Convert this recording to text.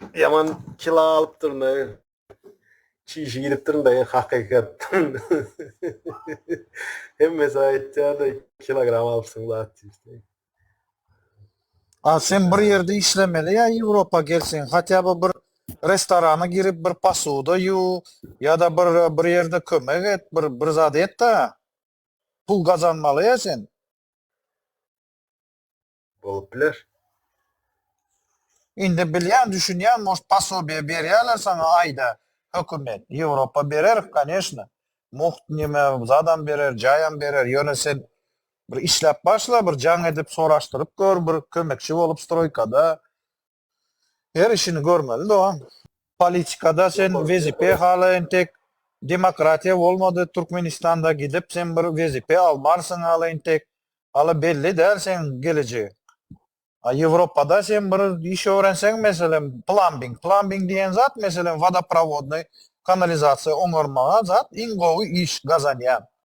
Ýaman kilo alypdyryn-da. Çişi gidipdirin-de hakykatdan. Hemmesi aýtýar-da kilogram alypsyň zat diýip. A sen bir ýerde işlemeli ýa Ýewropa gelseň, hatýa by bir restorana girip bir posuda ýuw ýa-da bir bir ýerde kömek et, bir bir zat et-de. Pul gazanmaly ýa sen. Bolup biler. Indi bilýän düşünýän может posobiýe berýärler saňa aýda hökümet Ýewropa berer koneşno mugt neme zadam berer jaýam berer ýöne sen bir işläp başla bir jaň edip soraşdyryp gör bir kömekçi bolup stroýkada her işini görmeli dogan. Politikada sen wezipe hala entek demokratiýa bolmady Türkmenistanda gidip sen bir wezipe almarsyň hala entek hala belli däl seň gelejegiň. A Ýewropada sen bir iş öwrenseň meselem plambing plambing diýen zat meselem wodoprowodnyý kanalizasiýa oňarmaga zat iň gowy iş gazanýan.